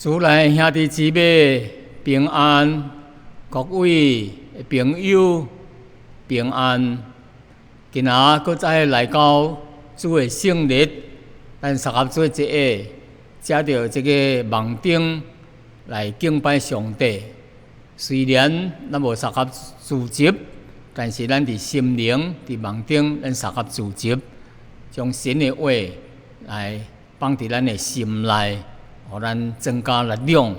主內兄弟姊妹平安，各位朋友平安。今仔閣再來到主的聖日，咱相合做一個，藉著這个網頂來敬拜上帝。雖然咱無相合聚集，但是咱佇心靈佇網頂，咱相合聚集，將神的話來放佇咱的心內，予咱增加力量。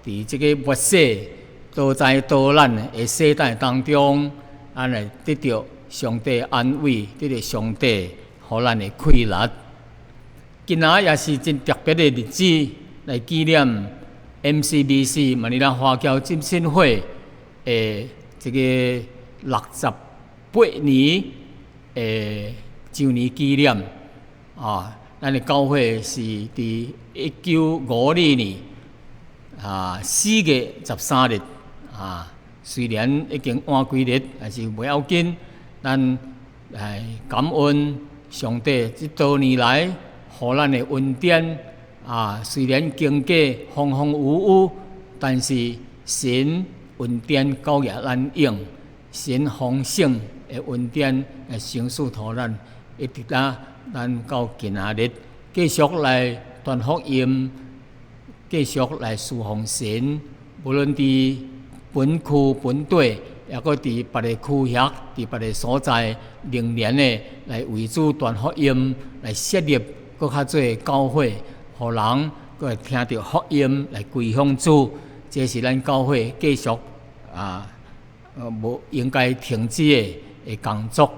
佇這个末世多災多難的世代當中，咱會得著上帝安慰，得著上帝予咱的氣力。今仔也是真特別的日子，來紀念 MCBC 馬尼拉華僑浸信會的這个68年的周年紀念啊！咱的教會是佇1952年4月13日啊，雖然已經晚幾日，但是袂要緊，咱來感恩上帝這多年來予咱的恩典啊！雖然經過風風雨雨，但是神恩典夠額咱用，神豐盛的恩典來賞賜予咱，一直到咱到今仔日，繼續來傳福音，繼續來侍奉神。無論佇本區本地，抑閣佇別个區域、佇別个所在，仍然的來為主傳福音，來設立閣較濟教會，予人閣會聽著福音來歸向主。這是咱教會繼續啊，無應該停止的工作。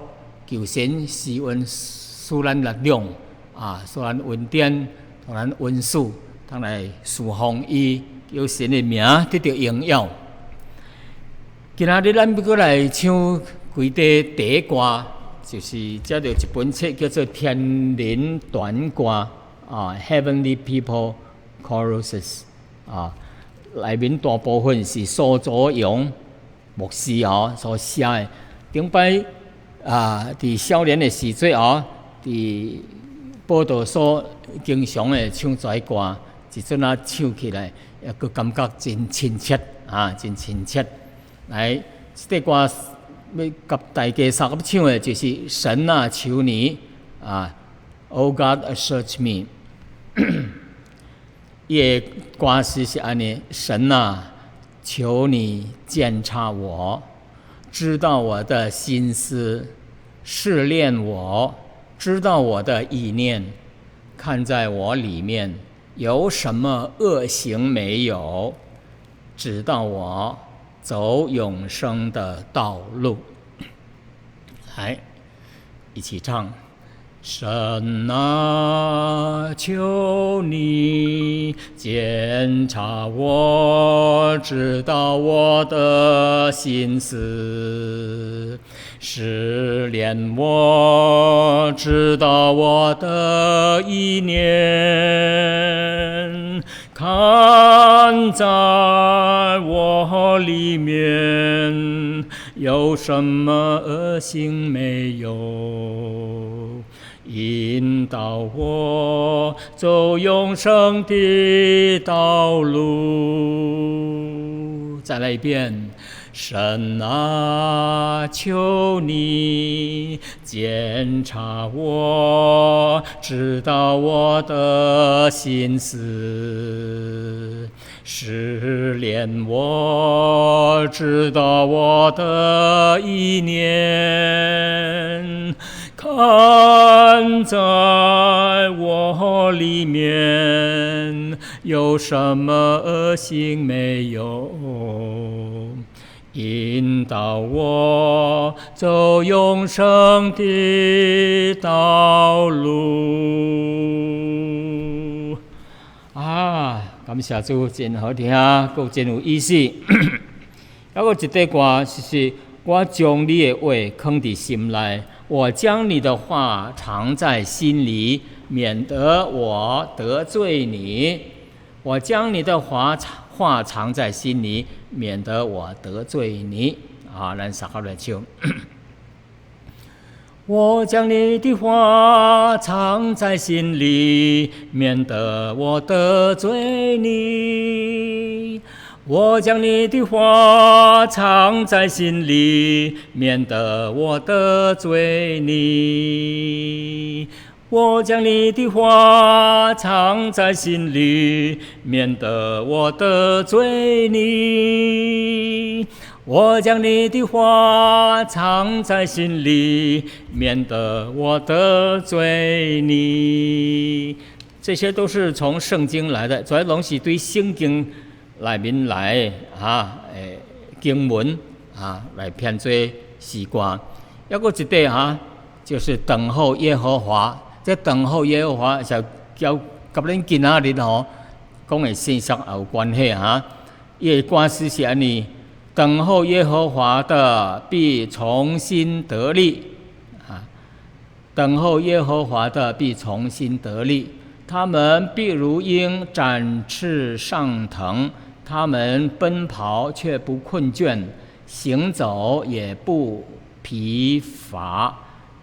求神施恩，賜咱力量啊，賜咱恩典，予咱恩賜，通來侍奉伊，叫神的名得著榮耀。今仔日咱欲閣來唱幾塊短歌，就是藉著一本冊叫做《天人團歌》啊，《Heavenly People Choruses》啊，內面大部分是蘇佐榮牧師哦所寫的。頂擺啊，佇少年的時陣哦，佇報道所經常會唱這歌，一陣仔唱起來，猶閣感覺真親切啊，真親切。來，這塊歌欲共大家相合唱的，就是《神啊，求你》啊，Oh God, search me。伊的歌詞是按呢：神啊，求你鑒察我，知道我的心思，試煉我，知道我的意念，看在我裡面有什麼惡行沒有，指導我走永生的道路。來，一起唱。神啊，求你鑒察我，知道我的心思，試煉我，知道我的意念，看在我裡面有什麼惡行沒有，引導我走永生的道路。再來一遍。神啊，求你鑒察我，知道我的心思，試煉我，知道我的意念，看在我裡面有什麼惡行沒有，引導我走永生的道路。啊，感謝主，真好聽，閣真有意思。猶閣一塊歌，就是我將你的話囥佇心內，我將你的話藏在心裡，免得我得罪你。我將你的話藏在心裡，免得我得罪你。啊，咱相合來唱。我將你的話藏在心裡，免得我得罪你。我將你的話藏在心裡，免得我得罪你。我將你的話藏在心裡，免得我得罪你。我將你的話藏在心裡，免得我得罪你。這些都是從聖經來的，這攏是對聖經內面來啊，經文啊來編做詩歌。抑閣一塊哈，就是等候耶和華。這等候耶和華就佮咱今仔日吼講的信息也有關係哈。伊的歌詞是按呢：等候耶和華的必重新得力啊！等候耶和華的必重新得力，他們必如鷹展翅上騰，他們奔跑卻不困倦，行走也不疲乏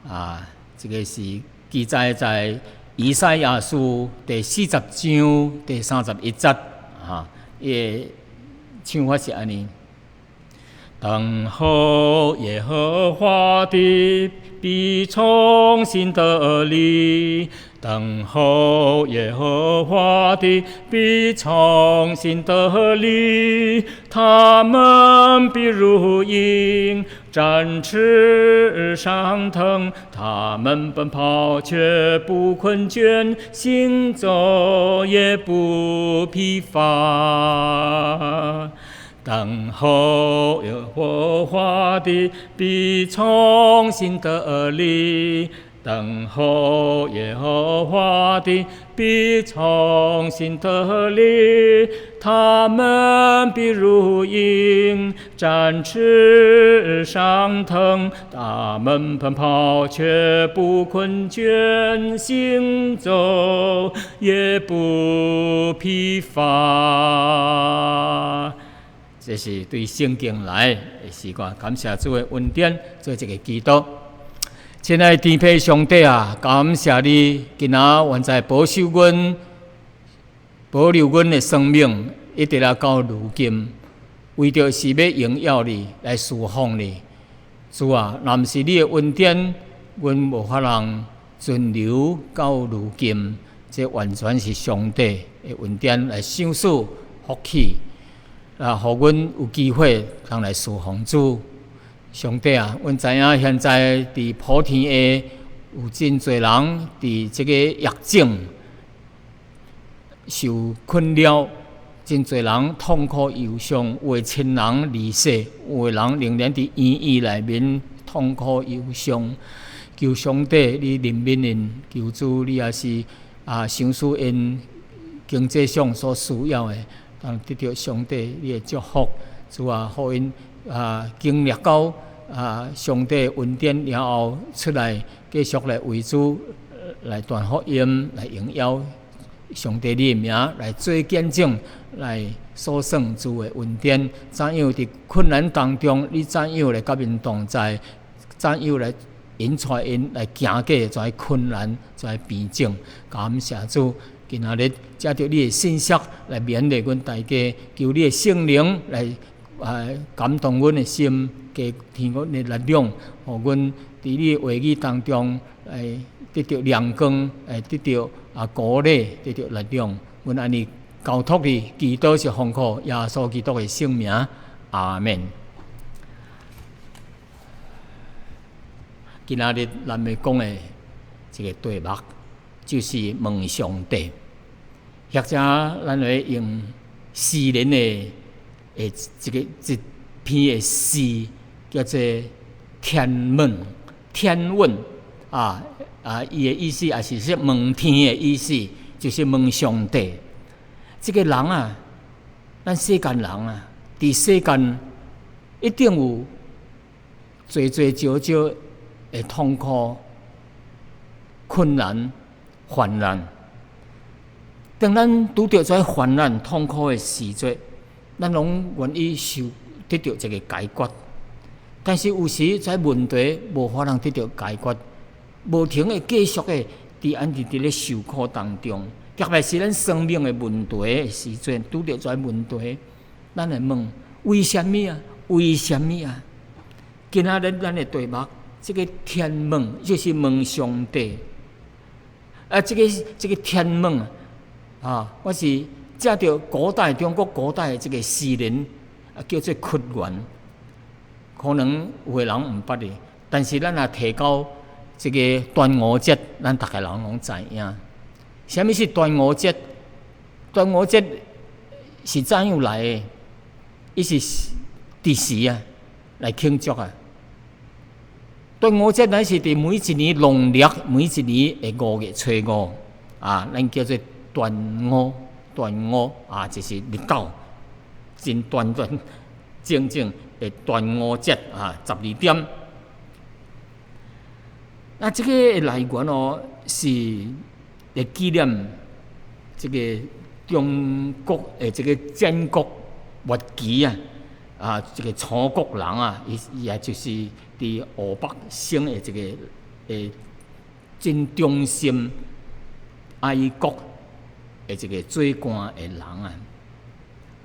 啊！這個是記載在以賽亞書第40章第31節啊。伊的唱法是按呢。等候耶和華的，必重新得力。等候耶和華的，必重新得力。他們必如鷹展翅上騰，他們奔跑卻不困倦，行走也不疲乏。等候耶和華的，必重新得力。等候耶和華的，必重新得力。他們必如鷹展翅上騰，他們奔跑卻不困倦，行走也不疲乏。這是對聖經來的詩歌，感謝主的恩典，做一個祈禱。親愛的天父上帝啊，感謝你今仔還在保守阮、保留阮的生命，一直來到如今，為著是欲榮耀你，來侍奉你。主啊，若毋是你的恩典，阮無法通存留到如今。這完全是上帝的恩典來賞賜福氣，啊，予阮有機會通來侍奉主。上帝啊，阮知影現在佇普天下有真濟人佇這個疫症受困擾，真濟人痛苦憂傷，有的親人離世，有的人仍然佇醫院內面痛苦憂傷。求上帝你憐憫𪜶，求主你也是啊，賞賜𪜶經濟上所需要的，通得著上帝你的祝福。主啊，予𪜶啊經歷到啊上帝恩典了後出來，繼續來為主來傳福音，來榮耀上帝你的名，來做見證，來訴說主的恩典。怎樣佇困難當中，你怎樣來佮𪜶同在？怎樣來引帶𪜶來行過這困難、這病症？感謝主，今仔日藉著你的信息來勉勵阮大家，求你的聖靈來啊感動阮的心，加添阮的力量，予阮佇你的話語當中來得著亮光，來得著啊鼓勵，得著力量。阮按呢交託你，祈禱是奉靠耶穌基督的聖名，阿門。今仔日咱欲講的這個題目，就是問上帝，或者咱會用詩人的這個一篇的詩，叫做天問，天問啊啊！伊的意思也是說問天的意思，就是問上帝。這個人啊，咱世間人啊，佇世間一定有濟濟少少的痛苦、困難、患難。當咱拄著這患難、痛苦的時陣，咱攏願意受得著一個解決。但是有時這問題無法通得著解決。無停的繼續的佇按佇咧受苦當中，特別是咱生命的問題的時陣，拄著這問題，咱會問為啥物啊？為啥物啊？今仔日咱的題目，這個天問就是問上帝。啊，這個天問啊，我是借著古代中國古代的這個詩人啊，叫做屈原。可能有的人毋捌伊，但是咱若提到這個端午節，咱逐个人攏知影。啥物是端午節？端午節是怎樣來的？伊是佇時啊來慶祝啊。端午節乃是佇每一年農曆每一年的五月初五啊，咱叫做端午。端午啊，就是日頭真端端正正的端午節啊，12點。那這個來源哦，是來紀念這個中國的這個戰國末期啊，啊，這個楚國人啊，伊也就是佇湖北省的這個真忠心愛國的這個做官的人啊，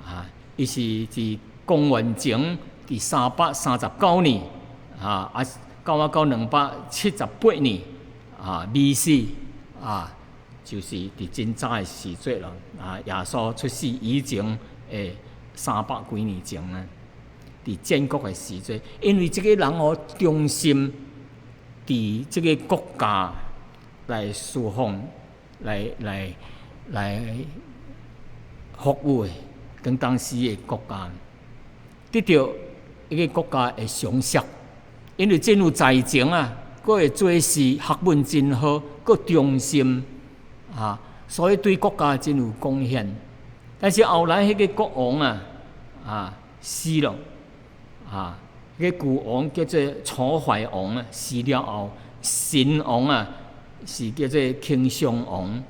啊，伊是佇公元前佇339年啊，啊，到278年啊，B.C. 啊，就是佇真早的時節咯，啊，耶穌出世以前的三百幾年前啊，佇戰國的時節，因為這個人哦忠心佇這個國家來侍奉，來服務的，當當時的國家得著一個國家的賞識，因為真有才情啊，閣會做事，學問真好，閣忠心啊，所以對國家真有貢獻。但是後來彼個國王啊，啊死了，啊，彼個舊王叫做楚懷王啊，死了後，新王啊是叫做傾襄王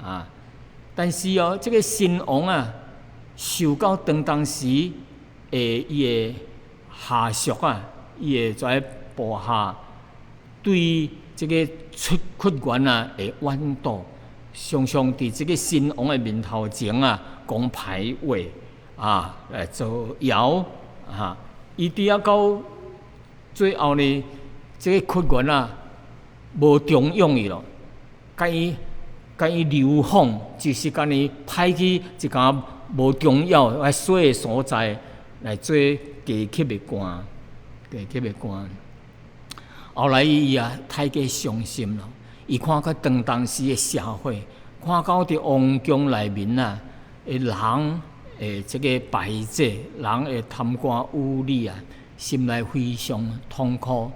啊。但是哦，這個新王啊，受到當當時的伊的下屬啊，伊的這个部下對這個屈原啊的怨妒，常常佇這個新王的面頭前啊講歹話啊，來造謠啊。伊佇遐到最後呢，這個屈原啊無重用伊咯，共伊流放，就是共伊派去一間無重要、愛衰的所在來做低級的官，低級的官。後來伊啊太過傷心咯，伊看到當當時的社會，看到佇王宮內面啊，的人的這個敗者，人的貪官污吏啊，心內非常痛苦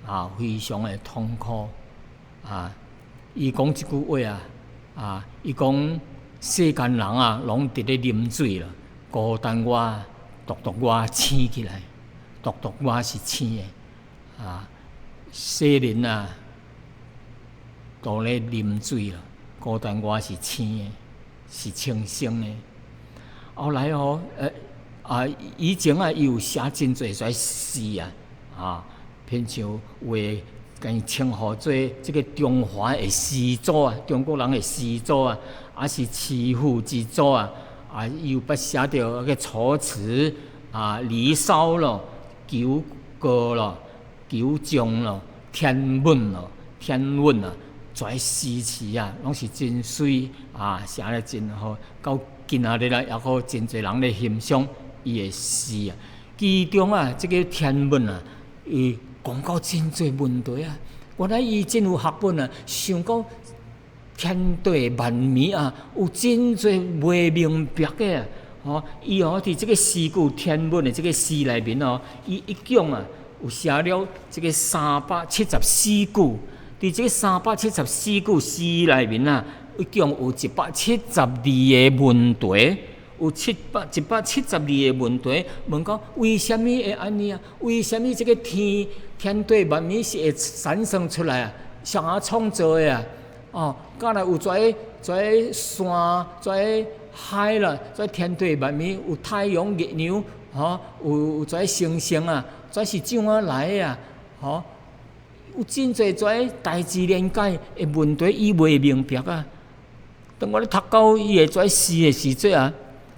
啊，非常的痛苦啊。伊講這句話啊，啊，伊講世間人啊，攏佇咧啉水啦，孤單我，獨獨我醒起來，獨獨我是醒的啊。世人啊，都咧啉水啦，孤單我是醒的，是清醒的。後來哦，啊，以前啊，伊有寫真濟首詩啊，啊，親像有的共伊稱呼做這個中華的詩祖啊，中國人的詩祖啊，抑是詩賦之祖啊，啊，伊有捌寫著個楚辭啊、離騷咯、九歌咯、九章咯、天問咯、天問啊，這詩詞啊，攏是真媠啊，寫得真好。到今仔日來，猶閣真濟人咧欣賞伊的詩啊。其中啊，這個天問啊，伊講到真濟問題啊。原來伊真有學問啊，想講天地萬物啊，有真濟袂明白的啊。吼，伊哦佇這個詩句天問的這個詩內面哦，伊一共啊有寫了這個374句。佇這個三百七十四句詩內面啊，一共有一百七十二個問題，有172個問題，問講為啥物會按呢啊？為啥物這個天地萬物是會產生出來啊？誰人創造的啊？哦，敢若有這山、這海啦，這天地萬物有太陽、月亮，吼，有這星星啊，這是怎仔來的啊？吼，有真濟這大自然界的問題，伊袂明白啊。當我咧讀到伊的這詩的時陣啊，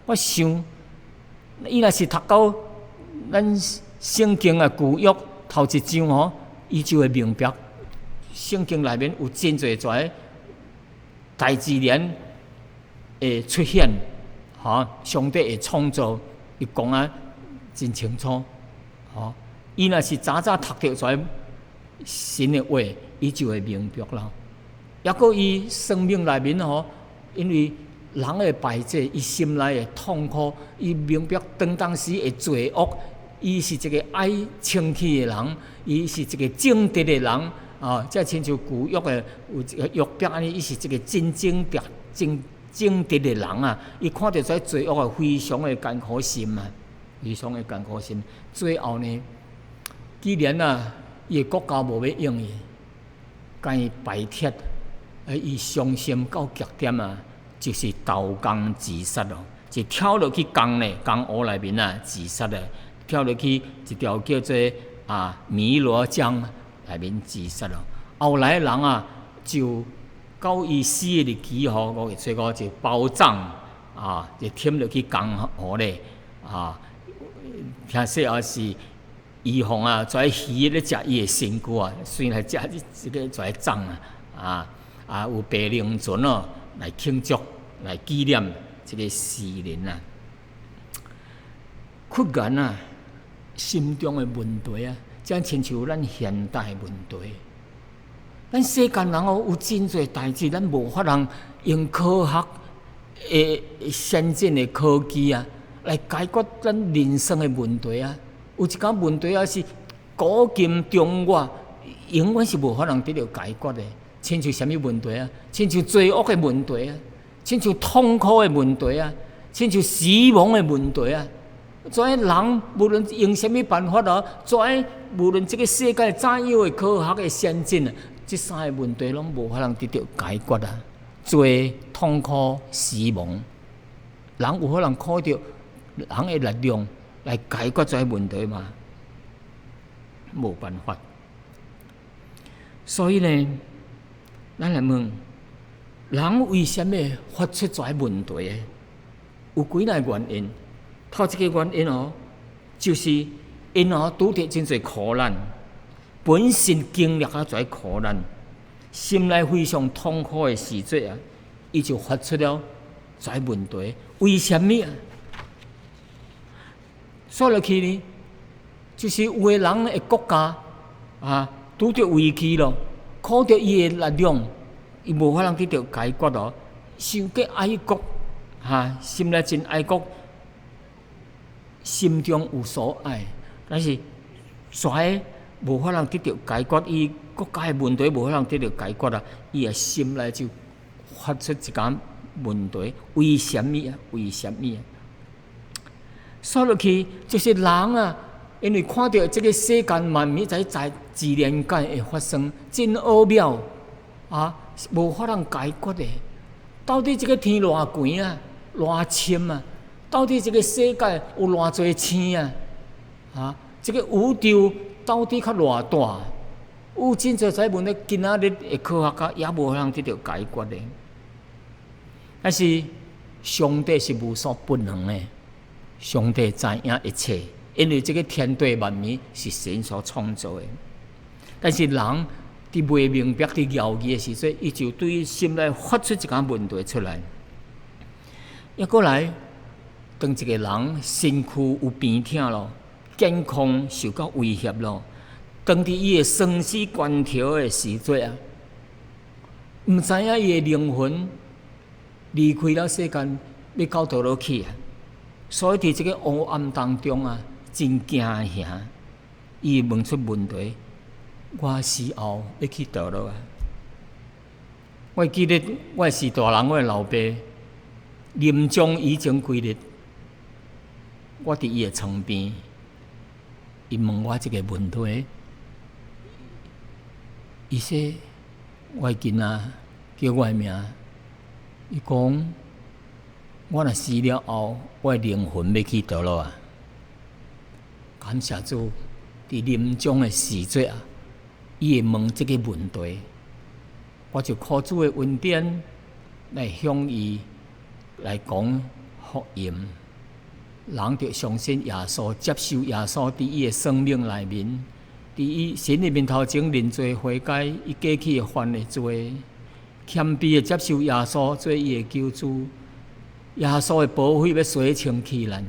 我想，伊若是讀到咱聖經的舊約頭一章吼，伊就會明白聖經內面有真濟這大自然會出現，吼，上帝的創造，伊講啊真清楚，吼。伊若是早早讀著這神的話，伊就會明白啦。抑閣伊生命內面吼，因為人的敗者，伊心內的痛苦，伊明白當當時的罪惡，伊是一個愛清氣的人，伊是一個正直的人，啊，這親像舊約的有一個約伯按呢，伊是一個真正直、真正直的人啊！伊看著這罪惡啊，非常的艱苦心啊，非常的艱苦心。最後呢，既然啊，伊的國家無欲用伊，共伊排斥，啊，伊傷心到極點啊，就是投江自殺咯，就跳落去江咧，江湖內面啊自殺咧，跳落去一條叫做啊汨羅江內面自殺咯。後來人啊，就到伊死的日期吼，5月初五就包葬啊，就添落去江湖咧啊。聽說也是魚鳳啊，跩魚咧食伊的身軀啊，隨來食這個跩葬啊，啊啊有白龍船哦來慶祝，來紀念這個詩人啊。屈原啊，心中的問題啊，這親像咱現代問題。咱世間人哦，有真濟代誌，咱無法通用科學的先進的科技啊，來解決咱人生的問題啊。有一寡問題啊，是古今中外永遠是無法通得著解決的。親像啥物問題啊？親像罪惡的問題啊？親像痛苦的問題啊？親像死亡的問題啊？怎人無論用啥物辦法哦，怎無論這個世界怎樣的科學的先進啊，這三个問題攏無法通得著解決啊！罪、痛苦、死亡，人有可能靠著人的力量來解決這个問題嗎？無辦法。所以呢，咱來問，人為啥物發出這个問題？有幾若原因。頭一個原因哦，就是𪜶哦拄著真濟苦難，本身經歷了這苦難，心內非常痛苦的時陣啊，伊就發出了這問題：為啥物啊？煞落去呢，就是有的人的國家啊，拄著危機咯，靠著伊的力量，伊無法通得著解決咯，傷過愛國，哈，心內真愛國。心中有所愛，但是煞無法通得著解決，伊國家的問題無法通得著解決啊！伊的心內就發出一個問題：為啥物啊？為啥物啊？煞落去就是人啊，因為看著這個世間萬物在自然界會發生，真奧妙啊，無法通解決的。到底這個天偌懸啊，偌深啊？到底這個世界有偌濟星啊？啊，這個宇宙到底較偌大？有真濟這問題，今仔日的科學家也無法通得著解決的。但是上帝是無所不能的，上帝知影一切，因為這個天地萬物是神所創造的。但是人佇袂明白、佇猶豫的時陣，伊就對心內發出一個問題出來。抑閣來，當一個人身軀有病痛咯，健康受到威脅咯，當佇伊的生死關頭的時陣啊，毋知影伊的靈魂離開了世間，欲到佗落去啊？所以佇這個黑暗當中啊，真驚嚇，伊問出問題：我死後欲去佗落啊？我記得我是大人，我的老爸臨終以前幾日，我佇伊的床邊，伊問我這個問題，伊說：我的囡仔叫我的名，伊講我若死了後，我的靈魂欲去佗落啊？感謝主，佇臨終的時陣啊，伊會問這個問題，我就靠主的恩典來向伊來講福音，人就相信耶穌，接受耶穌佇伊的生命內面，佇伊神的面頭前認罪悔改，伊過去犯的罪，謙卑的接受耶穌做伊的救主，耶穌的寶血欲洗清去咱，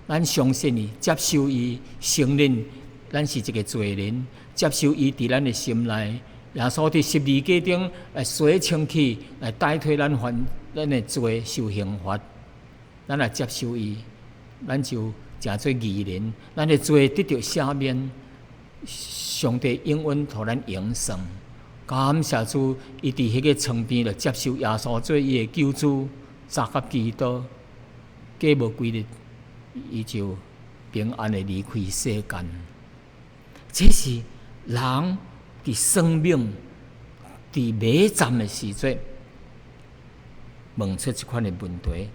咱相信伊，接受伊，承認咱是一個罪人，接受伊佇咱的心內，耶穌佇十字架頂來洗清去，來代替咱犯咱的罪受刑罰，咱來接受伊，咱就成做義人，咱的罪得著赦免，上帝應允予咱永生。感謝主，伊佇彼個床邊就接受耶穌做伊的救主，早甲基督，過無幾日，伊就平安的離開世間。這是人佇生命佇尾站的時陣，問出這款的問題。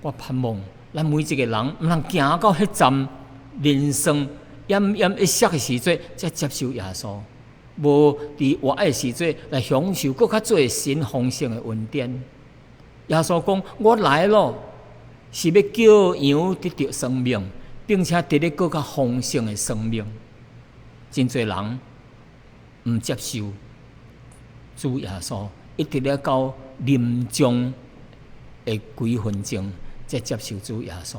我盼望咱每一個人，毋通行到彼站，人生奄奄一息的時陣，才接受耶穌。無佇活的時陣來享受閣較濟神豐盛的恩典。耶穌講：我來咯，是欲叫羊得著生命，並且得著閣較豐盛的生命。真濟人毋接受主耶穌，一直咧到臨終的幾分鐘才接受主耶穌，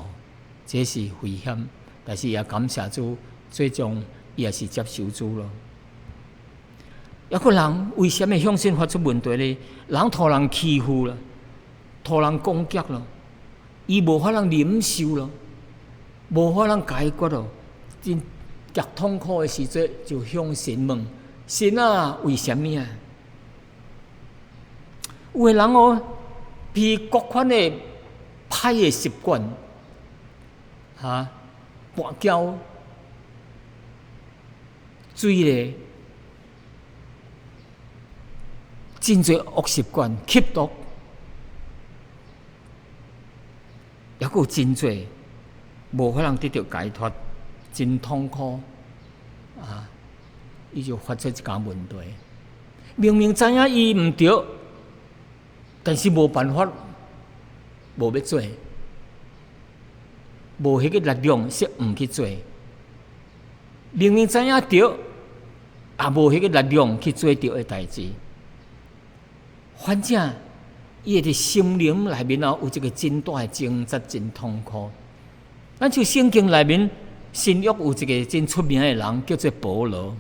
這是危險。但是也感謝主，最終伊也是接受主咯。抑閣人為啥物向神發出問題呢？人予人欺負啦，予人攻擊咯，伊無法通忍受咯，無法通解決咯，真極痛苦的時陣，就向神問：神啊，為啥物啊？有的人哦，被各款的歹的習慣，哈，跋筊、水咧。真濟惡習慣、吸毒，抑閣有真濟無法通得著解脫，真痛苦啊！伊就發出一個問題：明明知影伊毋對，但是無辦法，無欲做，無彼個力量，說毋去做。明明知影對，也無彼個力量去做對的代誌。反正伊的心靈內面哦，有一個真大的掙扎，真痛苦。咱就聖經內面新約有一個真出名的人，叫做保羅。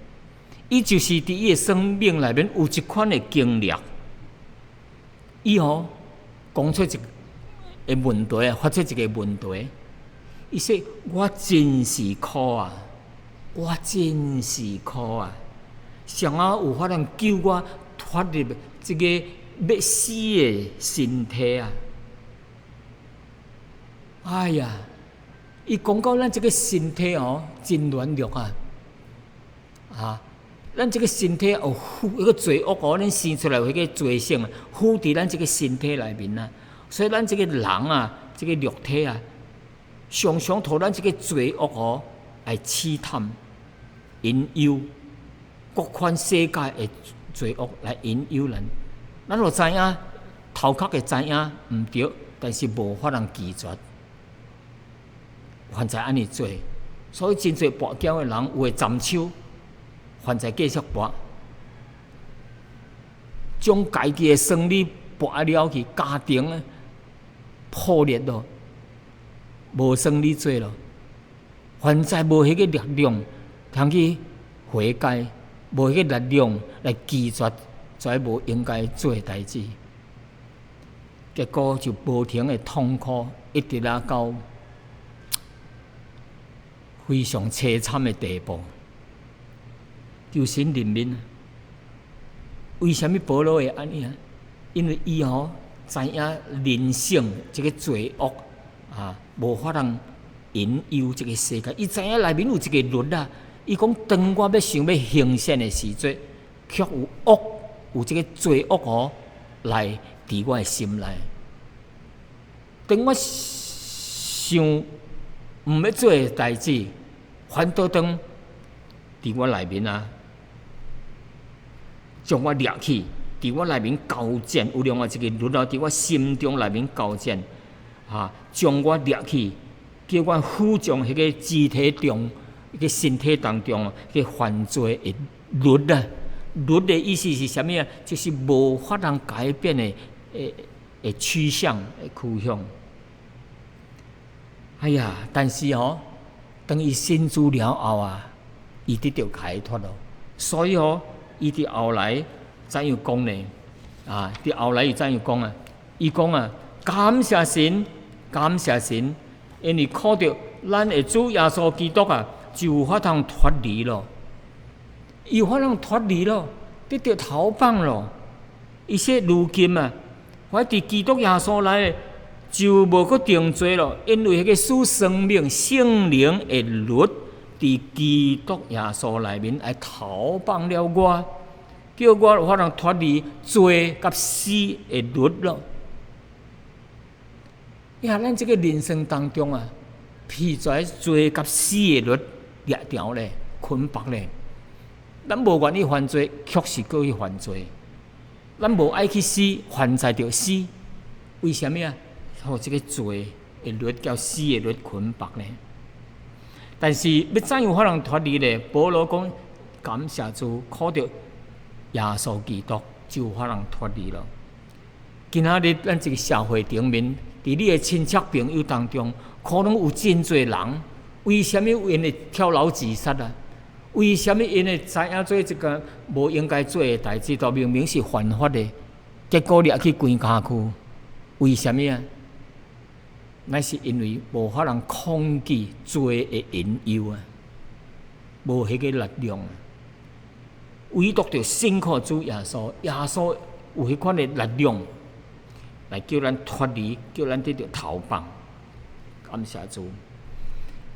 伊就是佇伊的生命內面有一款的經歷。伊吼講出一個問題啊，發出一個問題。伊說：我真是苦啊！我真是苦啊！誰仔有法通救我脫離這個欲死的身體啊！哎呀，伊講到咱這個身體哦，真軟弱啊！啊，咱這個身體有附彼個罪惡哦，咱生出來有彼個罪性啊，附佇咱這個身體內面啊，所以咱這個人啊，這個肉體啊，常常予咱這個罪惡哦來試探、引誘，各款世界的罪惡來引誘咱。咱就知影頭殼會知影毋對，但是無法通拒絕，還在按呢做。所以真濟跋筊的人，有的暫手，還在繼續跋，將家己的生理跋了去，家庭破裂咯，無生理做咯，還在無彼個力量通去悔改，無彼個力量來拒絕。這無應該做的代誌，結果就無停的痛苦，一直啊到非常凄慘的地步。求神憐憫。為啥物保羅會按呢啊？因為伊吼知影人性這個罪惡啊，無法通引誘這個世界。伊知影內面有一個律啊，伊講當我欲想欲行善的時陣，卻有惡。有這個罪惡哦，來佇我的心內。當我想毋欲做的代誌，反倒當佇我內面啊，將我掠去，佇我內面交戰，有另外一個律啊，佇我心中內面交戰，哈，將我掠去，叫我服從彼個肢體中、彼個身體當中彼個犯罪的律啊。律的意思是啥物啊？就是無法通改變的趨向、的趨向。哎呀，但是吼，當伊信主了後啊，伊得著解脫囉。所以吼，伊佇後來怎樣講呢？啊，佇後來伊怎樣講啊？伊講啊，感謝神，感謝神，因為靠著咱的主耶穌基督啊，就有法通脫離囉。伊有法通脫離囉，得著逃放囉。伊說如今啊，凡佇基督耶穌內就無閣定罪囉，因為彼個賜生命聖靈的律，佇基督耶穌內面來逃放了我，叫我有法通脫離罪佮死的律囉。呀，咱這個人生當中啊，被這罪佮死的律掠牢咧，捆綁咧。咱無願意犯罪，卻是閣去犯罪。咱無愛去死，犯在著死。為啥物啊？予這個罪的律佮死的律捆綁咧。但是欲怎樣法通脫離咧？保羅講：感謝主，靠著耶穌基督就有法通脫離囉。今仔日咱這個社會頂面，佇你的親戚朋友當中，可能有真濟人，為啥物𪜶會跳樓自殺啊？為啥物𪜶會知影做這個無應該做的代誌，都明明是犯法的，結果掠去關監區？為啥物啊？乃是因為無法通抗拒罪的引誘啊，無彼個力量啊。唯獨著信靠主耶穌，耶穌有彼款的力量來叫咱脫離，叫咱得著逃放。感謝主！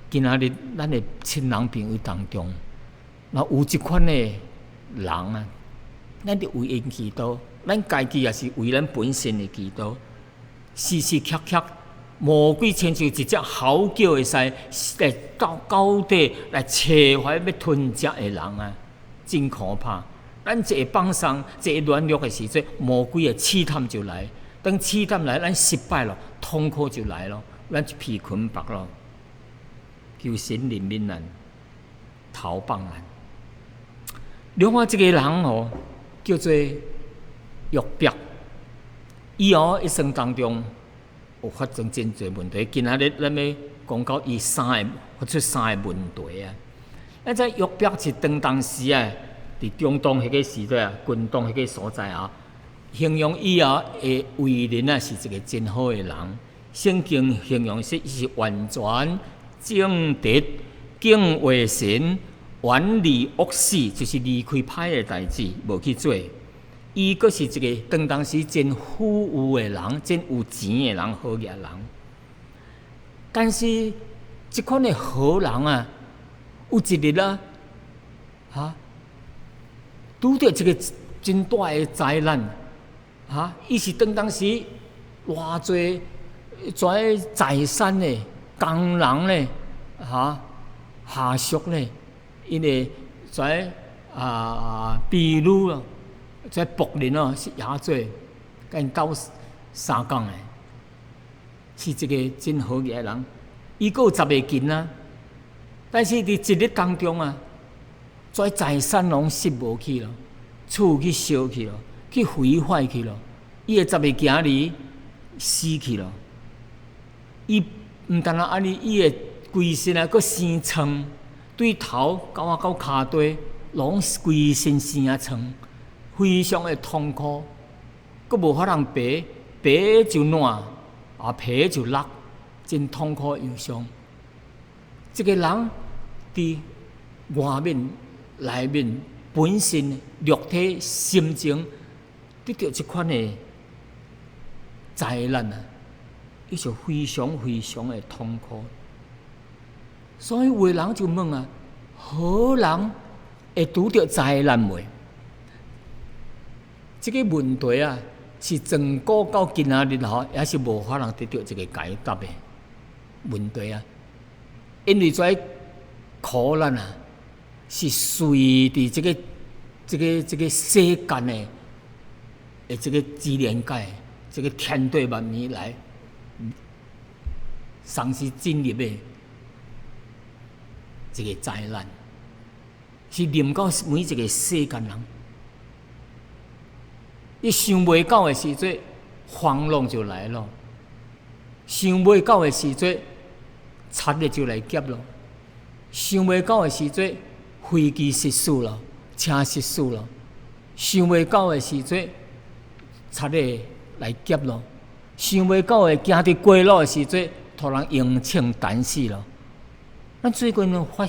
今仔日咱的親人朋友當中，若有這款的人啊，咱著為𪜶祈禱，咱家己也是為咱本身的祈禱，時時刻刻，魔鬼親像一隻嚎叫的獅，來到到底來揣遐欲吞食的人啊，真可怕。咱一下放鬆，一下軟弱的時陣，魔鬼的試探就來。當試探來，咱失敗了，痛苦就來囉，咱就被捆綁囉。求神憐憫咱，逃放咱。另外一個人哦，叫做約伯，伊哦一生當中有發生真濟問題。今仔日咱欲講到伊三個發出三個問題啊。咱知約伯是當當時啊，佇中東彼個時代啊，近東彼個所在啊，形容伊啊的為人啊是一個真好的人。聖經形容說伊是完全正直、敬畏神、遠離惡事，就是離開歹的代誌，無去做。伊閣是一個當當時真富有的人，真有錢的人，好額人。但是這款的好人啊，有一日啊，哈，拄著一個真大的災難，哈，伊是當當時偌濟遮財產的工人咧，哈，下屬咧，𪜶的遮啊婢女啊，遮僕人哦，是也做，共𪜶鬥相共的，是一個真好額的人。伊閣有十個囡仔，但是佇一日當中啊，遮財產攏失無去囉，厝去燒去囉，去毀壞去囉，伊的十個囝兒死去囉。伊毋但若按呢，伊的規身啊，閣生瘡，對頭到仔到跤底，攏規身生啊瘡，非常的痛苦，閣無法通爬，爬就爛，啊皮就落，真痛苦憂傷。這個人佇外面、內面、本身、肉體、心情，得著這款的災難啊，伊就非常非常的痛苦。所以有的人就問啊：好人會拄著災難袂？這個問題啊，是自古到今仔日吼，也是無法通得著一個解答的問題啊。因為這苦難啊，是隨佇這個這個世間的這個自然界，這個天地萬物來同時進入的一個災難，是臨到每一個世間人。伊想袂到的時陣，風浪就來咯；想袂到的時陣，賊的就來劫咯；想袂到的時陣，飛機失事咯，車失事咯；想袂到的時陣，賊的來劫咯；想袂到的行佇街路的時陣，予人用槍彈死咯。咱最近發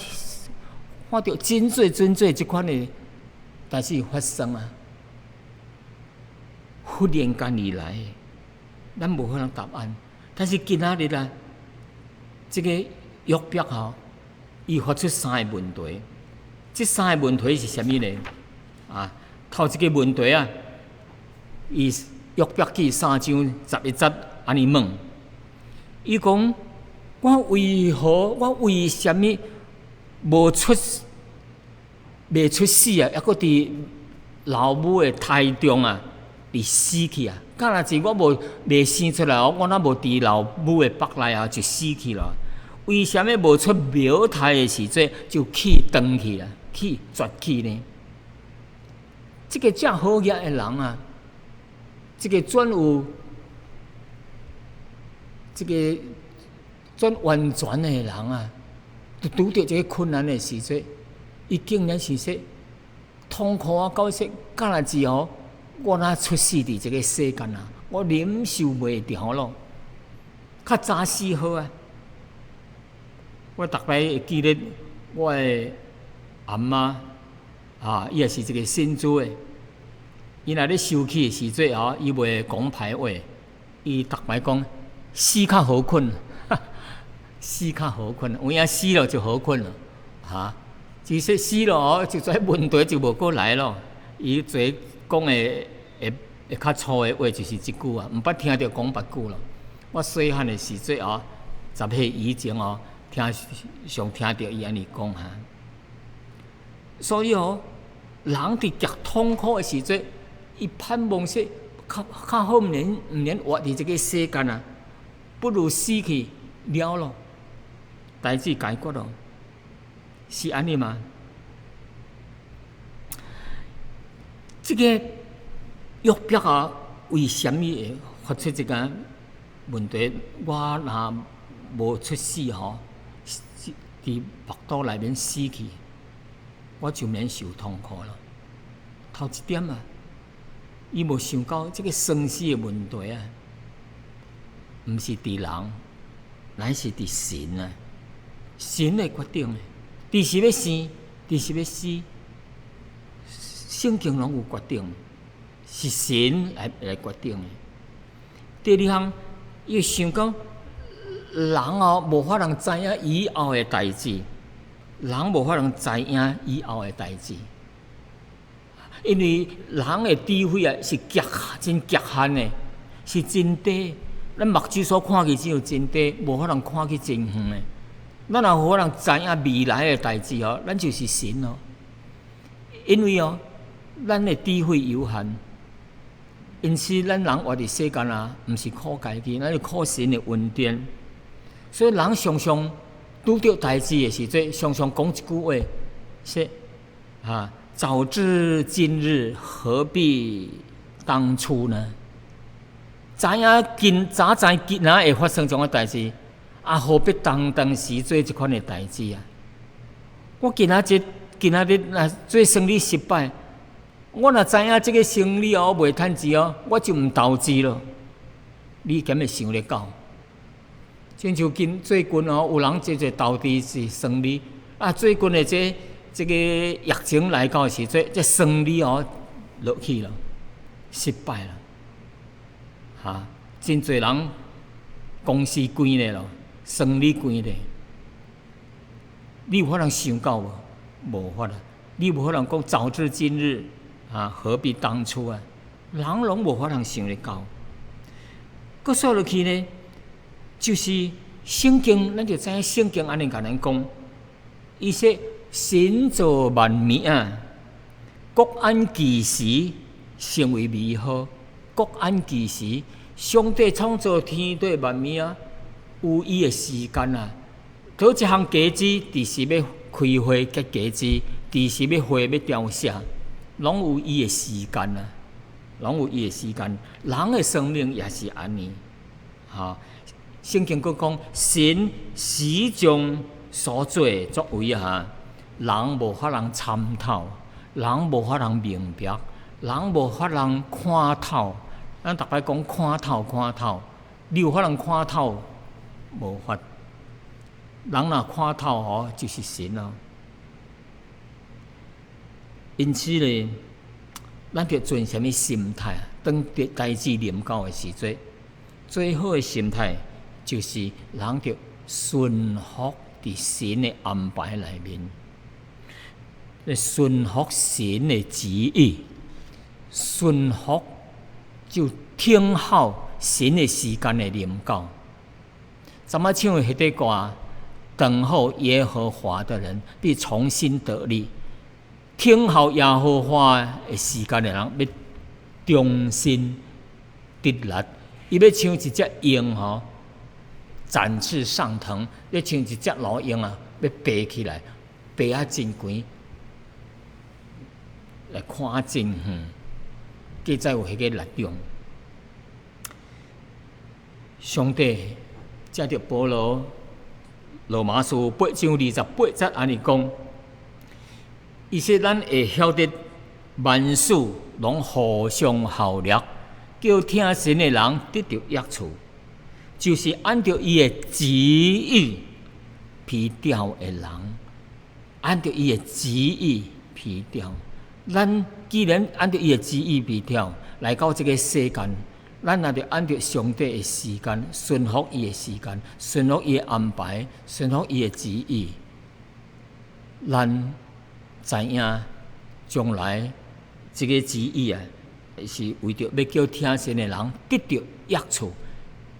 看著真濟真濟這款的代誌發生啊！忽然間而來，咱無可能答案。但是今仔日啊，這個約伯吼，伊發出三个問題。這三个問題是啥物呢？啊，頭一個問題啊，伊約伯記三章十一節按呢問，伊講：我為何我為啥物無出未出世啊？猶閣佇老母的胎中啊，佇死去啊！敢若是我無未生出來哦，我若無佇老母的腹內啊就死去了。為啥物無出苗胎的時陣就氣斷去啊？氣絕去呢？這個遮好額的人啊，這個轉有這個轉完全的人啊，就拄著這個困難的時陣，伊竟然是說痛苦啊，到說敢若是哦，我若出世佇這個世間啊，我忍受袂牢咯，較早死好啊！我逐擺會記得我的阿嬤啊，伊也是一個信主的。伊若咧生氣的時陣吼，伊袂講歹話，伊逐擺講死較好睏，死較好睏，有影死了就好睏了，哈！其實死了哦，就這問題就無閣來咯。伊做講的會會較粗的話就是這句啊，毋捌聽著講別句咯。我細漢的時陣哦，10歲以前哦，聽常聽著伊按呢講哈。所以哦，人佇極痛苦的時陣，伊盼望說較較好，毋免活佇這個世間啊，不如死去了咯，代誌解決咯，是按呢嗎？這個約伯啊，為啥物會發出這個問題？我若無出世吼，佇腹肚內面死去，我就免受痛苦咯。頭一點啊，伊無想到這個生死的問題啊，毋是佇人，乃是佇神啊。神的決定的，佇時欲生，佇時欲死，聖經攏有決定，是神來決定的。第二項，伊想講人哦，無法通知影以後的代誌，人無法通知影以後的代誌，因為人的智慧啊是極真極限的，是真低。咱目睭所看見只有真低，無法通看去真遠的。咱若有法通知影未來的代誌哦，咱就是神哦。因為哦，咱的智慧有限，因此咱人活佇世間啊，毋是靠家己，咱是靠神的恩典。所以人常常拄著代誌的時陣，常常講一句話，說啊，早知今日，何必當初呢？知影今早知今仔會發生這種代誌，啊，何必當時做這款的代誌啊？我今仔日若做生意失敗，我若知影這個生意哦袂趁錢哦，我就毋投資咯。你敢會想得到？親像今最近哦，有人濟濟投資是生意，啊，最近的這個疫情來到的時陣，這生意哦落去了，失敗了，哈，真濟人公司關咧咯，生意關咧，你有法通想到無？無法啊！你無可能講早知今日啊，何必當初啊？人攏無法通想得到。閣煞落去呢，就是聖經，咱就知影聖經按呢共咱講，伊說神造萬物啊，各按其時成為美好，各按其時，上帝創造天地萬物啊，有伊的時間啊。佗一項果子，佇時欲開花結果子，佇時欲花欲凋謝，攏有伊的時間啊，攏有伊的時間。人的生命也是按呢，哈。聖經閣講，神時將所做的作為啊，人無法通參透，人無法通明白，人無法通看透。咱逐擺講看透，看透，你有法通看透？無法。人若看透吼，就是神咯。因此咧，咱著存啥物心態？當代誌臨到的時陣，最好的心態就是人著順服佇神的安排內面，順服神的旨意，順服就聽候神的時間的臨到。怎麼唱彼個歌？等候耶和華的人必重新得力。聽候耶和華的時間的人，欲重新得力。伊欲像一隻鷹吼，展翅上騰，欲像一隻老鷹啊，欲爬起來，爬啊真懸，來看真遠，記載有彼個力量。上帝藉著保羅，羅馬書8章28節按呢講，伊說咱會曉得萬事攏互相效力，叫疼神的人得著益處，就是按著伊的旨意被召的人，按著伊的旨意被召。咱既然按著伊的旨意被召來到這個世間，咱也著按著上帝的時間，順服伊的時間，順服伊的安排，順服伊的旨意。咱知影將來這個旨意啊，是為著欲叫疼神的人得著益處，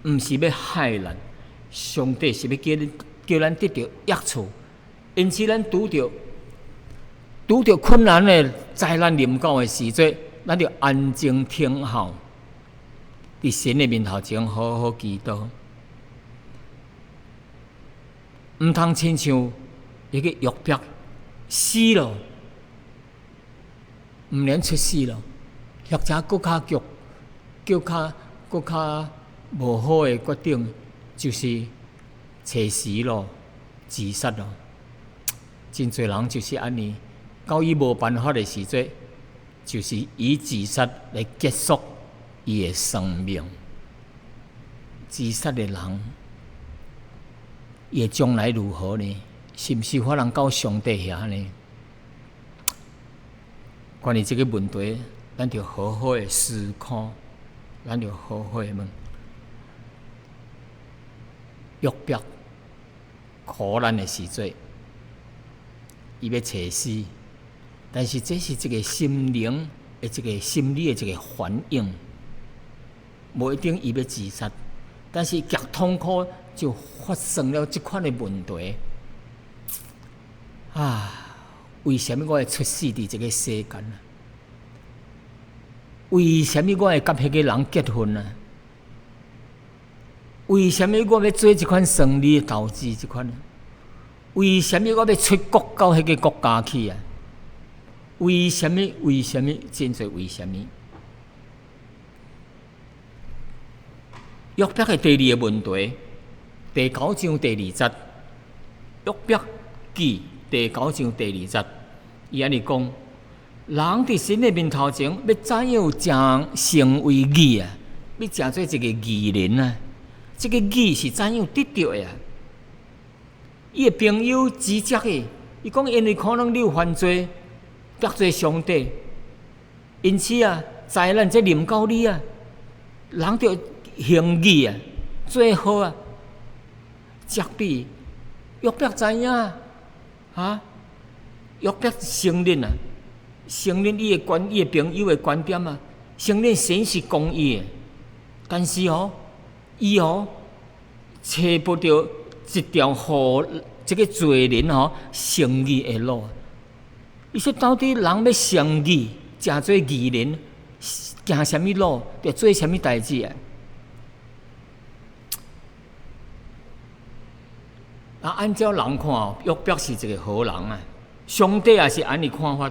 毋是欲害咱。上帝是欲叫叫咱得著益處，因此咱拄著困難的災難臨到的時陣，咱著安靜聽候，佇神的面頭前好好祈禱，毋通親像彼個約伯死咯，毋免出世咯，或者閣較極、閣較閣較無好的決定，就是揣死咯、自殺咯。真濟人就是按呢，到伊無辦法的時陣，就是以自殺來結束伊的生命。自殺的人，伊的將來如何呢？是毋是有法通到上帝遐呢？關於這個問題，咱著好好的思考，咱著好好的問。約伯苦難的時陣，伊欲揣死，但是這是一個心靈的一個心理的一個反應，無一定伊欲自殺，但是極痛苦就發生了這款的問題。啊，為啥物我會出世佇這個世間啊？為啥物我會佮彼個人結婚啊？為啥物我欲做這款生意投資這款？為啥物我欲出國到彼個國家去啊？為啥物？為啥物？真濟為啥物？約伯的第二個問題，第九章第二節，約伯記第九章第二節，伊按呢講：人佇神的面頭前，欲怎樣成成為義啊？欲成做一個義人啊？這個義是怎樣得著的啊？伊的朋友指責伊，伊講因為可能你有犯罪，得罪上帝，因此啊，災難才臨到你啊。人著行義啊，做好啊，責備約伯知影啊？約伯承認啊，承認伊的觀，伊的朋友的觀點啊，承認神是公義的，但是哦，伊哦，揣無著一條予這個罪人吼成義的路。伊說到底人欲成義，成做義人，行啥物路，著做啥物代誌啊？啊，按照人看，約伯是一個好人啊。上帝也是按呢看法。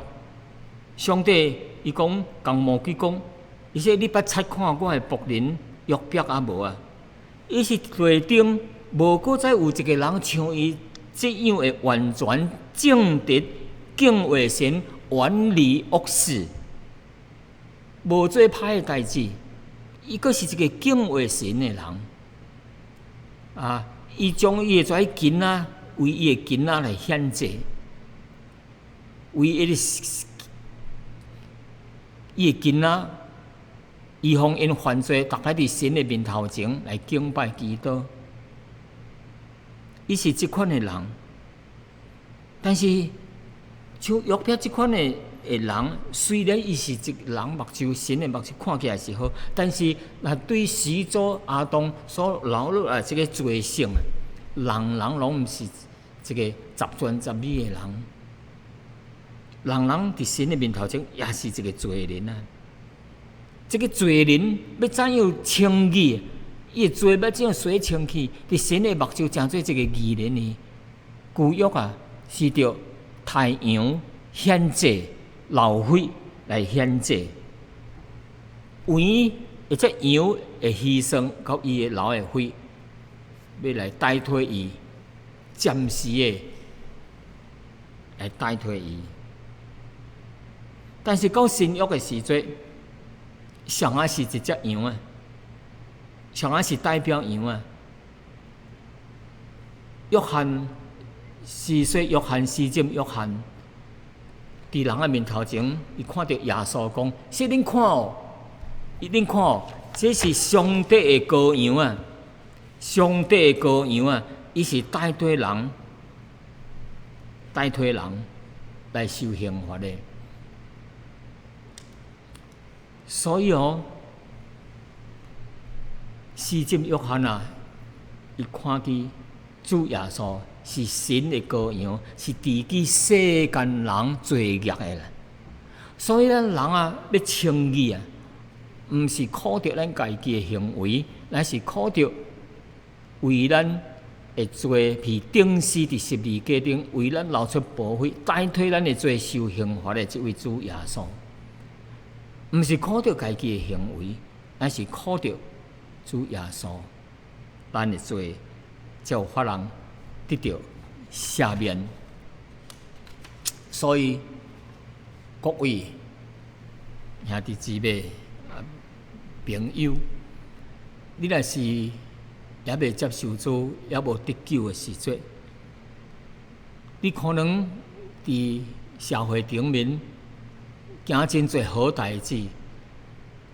上帝伊講，共魔鬼講，伊說你捌察看我的僕人約伯啊無啊？伊是地頂無閣再有一個人像伊這樣的完全正直、敬畏神、遠離惡事，無做歹的代誌。伊閣是一個敬畏神的人啊！伊將伊的這囝仔為伊的囝仔來獻祭，為伊的囝仔，預防𪜶犯罪，逐擺佇神的面頭前來敬拜祈禱。伊是這款的人，但是像約伯這款的人，雖然伊是一人目睭，神的目睭看起來是好，但是若對始祖亞當所留落來這個罪性，人人攏毋是一個十全十美的人，人人佇神的面頭前也是一個罪人啊！這個罪人欲怎樣稱義？伊的罪欲怎樣洗清去？佇神的目睭成做一個義人呢？舊約啊，是著太陽獻祭。流血來獻祭，羊或者羊會犧牲，佮伊的流的血，欲來代替伊，暫時的來代替伊。但是到新約的時陣，啥仔是一隻羊啊？啥仔是代表羊啊？約翰施洗約翰施浸約翰。佇人的面頭前，伊看著耶穌講：說恁看哦，恁看哦，這是上帝的羔羊啊！上帝的羔羊啊！伊是代替人，代替人來受刑罰的。所以哦，施浸約翰啊，伊看見主耶穌是神的羔羊，是治去世間人罪孽的啦。所以咱人啊，欲稱義啊，毋是靠著咱家己的行為，乃是靠著為咱的罪被釘死佇十字架頂，為咱流出寶血，代替咱的罪受刑罰的這位主耶穌。毋是靠著家己的行為，乃是靠著主耶穌，咱的罪才有法通得著赦免。所以各位兄弟姊妹、朋友，你若是猶未接受主，猶無得救的時陣，你可能佇社會頂面行真濟好代誌，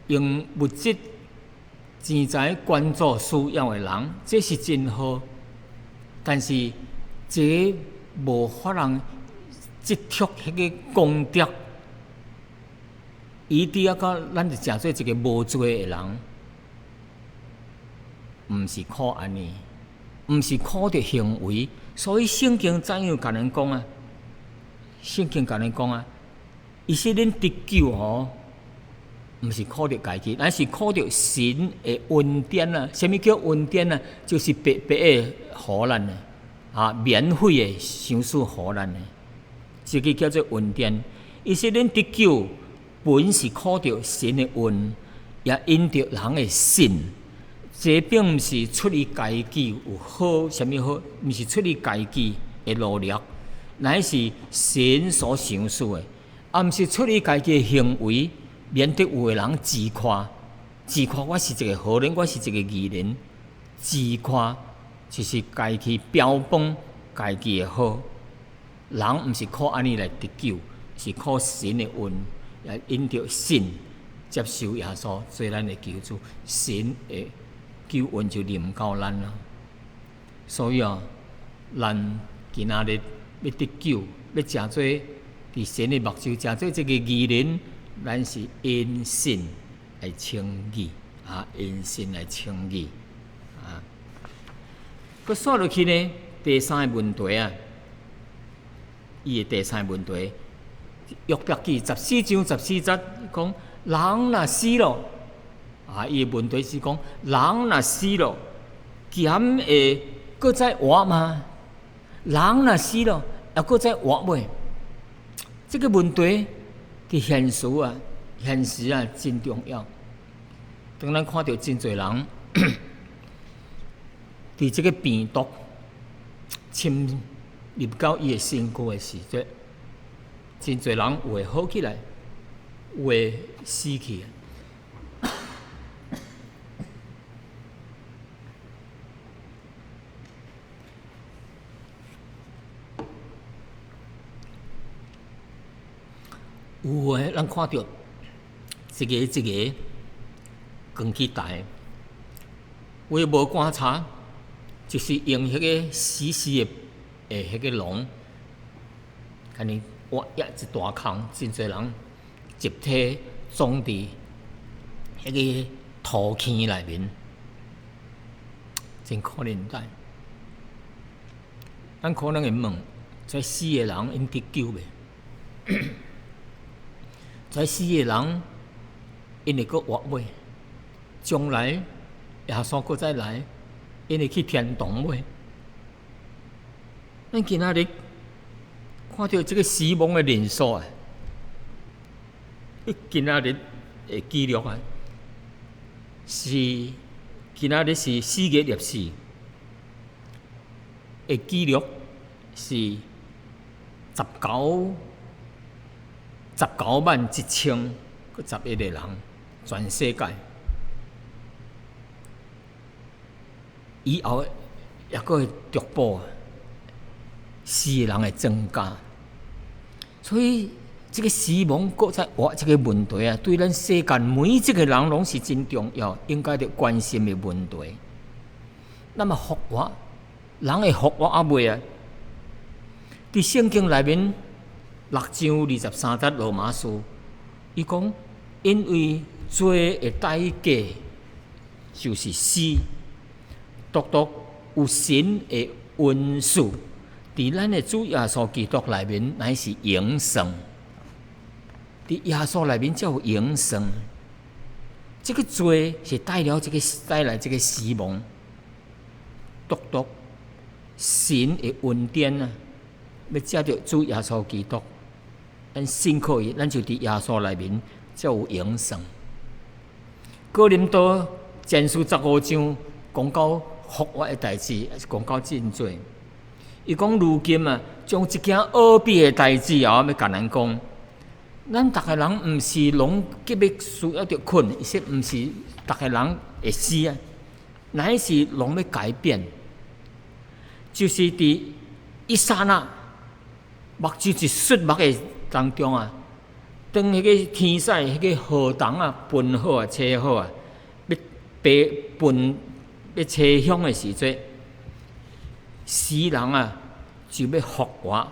用物質錢財關注需要的人，這是真好。但是這無法通積蓄彼個功德，以致啊到咱就成做一個無罪的人，毋是靠按呢，毋是靠著行為。所以聖經怎樣共咱講啊？聖經共咱講啊，伊說恁得救吼，毋是靠著家己，乃是靠著神的恩典啊！啥物叫恩典啊？就是白白的予咱的，啊，免費的賞賜予咱的，這個叫做恩典。伊說恁得救本是靠著神的恩，也因著人的信。這並毋是出於家己有好，啥物好，毋是出於家己的努力，乃是神所賞賜的，也毋是出於家己的行為，免得有的人自誇，自誇我是一個好人，我是一個義人，自誇就是家己標榜家己的好。人毋是靠按呢來得救，是靠神的恩，也因著信接受耶穌做咱的救主，神的救恩就臨到咱啦。所以啊，咱今仔日欲得救，欲成做佇神的目睭，成做這個義人，咱是因信來稱義啊，因信來稱義啊。閣煞落去呢，第三個問題啊，伊的第三個問題，約伯記14章14節講，人若死咯，啊，伊的問題是講，人若死咯，敢會閣再活嗎？人若死咯，猶閣再活未？這個問題佇現實啊，現實啊，真重要。當咱看著真濟人佇這個病毒侵入到伊的身軀的時陣，真濟人有的好起來，有的死去。有的咱看著一个一个扛起台，有的無觀察，就是用彼个死死的的彼個籠，共伊挖一大空，真濟人集體葬佇彼個土坑內面，真可憐哉。咱可能會問：這死的人𪜶得救未？這死的人，𪜶會閣活未？將來耶穌閣再來，𪜶會去天堂未？咱今仔日看著這个死亡的人數啊，今仔日的記錄啊，是今仔日是4月24的記錄是191,011個人，全世界。以後猶閣會逐步死的人會增加，所以這个死亡閣再活這个問題啊，對咱世間每一個人攏是真重要，應該著關心的問題。那麼復活，人會復活猶未啊？佇聖經內面6章23節羅馬書，伊講，因為罪的代價就是死，獨獨有神的恩賜，佇咱的主耶穌基督內面乃是永生。佇耶穌內面才有永生。這个罪是帶了這个帶來這个死亡，獨獨神的恩典啊，欲藉著主耶穌基督，咱信靠伊，咱就佇耶穌內面才有永生。哥林多前書15章講到復活的代誌，講到真濟。伊講如今啊，將這件奧秘的代誌啊，欲共咱講。咱逐个人毋是攏急欲需要著睏，伊說毋是逐个人會死啊，乃是攏欲改變。就是佇一剎那，目睭一眵目的當中啊，當彼个天使彼个號筒啊，分好啊，吹好啊，欲白分欲吹響的時陣，死人啊就欲復活，